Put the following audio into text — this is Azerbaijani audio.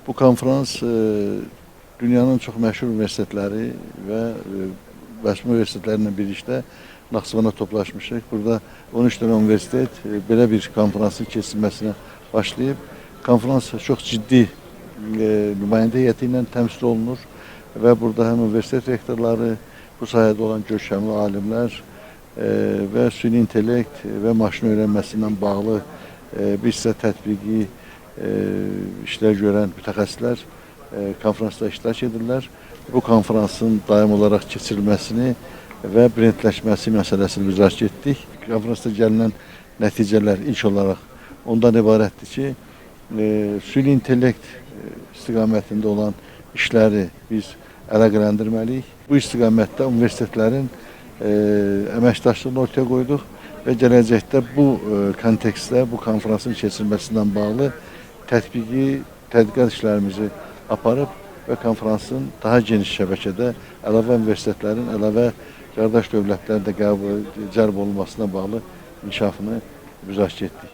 Bu konfrans dünyanın çox məşhur universitetləri və rəsmi universitetlərlə birlikdə Naxçıvana toplaşmışıq. Burada 13 dənə universitet belə bir konfransın keçirilməsinə başlayıb. Konfrans çox ciddi nümayəndə heyəti ilə təmsil olunur və burada həm universitet rektorları, bu sahədə olan görkəmli alimlər və süni intellekt və maşın öyrənməsi ilə bağlı bir hissə tətbiqi işlər görən mütəxəssislər konfransda iştirak edirlər. Bu konfransın daim olaraq keçirilməsini və brendləşməsi məsələsini müzakirə etdik. Konfransda gəlinən nəticələr ilk olaraq ondan ibarətdir ki, süni intellekt istiqamətində olan işləri biz əlaqələndirməliyik. Bu istiqamətdə universitetlərin əməkdaşlığını ortaya qoyduq və gələcəkdə bu kontekstdə bu konfransın keçirilməsindən bağlı tətbiqi tədqiqat işlərimizi aparıb və konfransın daha geniş şəbəkədə əlavə universitetlərin, əlavə qardaş dövlətlərin də qəbul cəlb olunmasına bağlı inkişafını müzakirə etdik.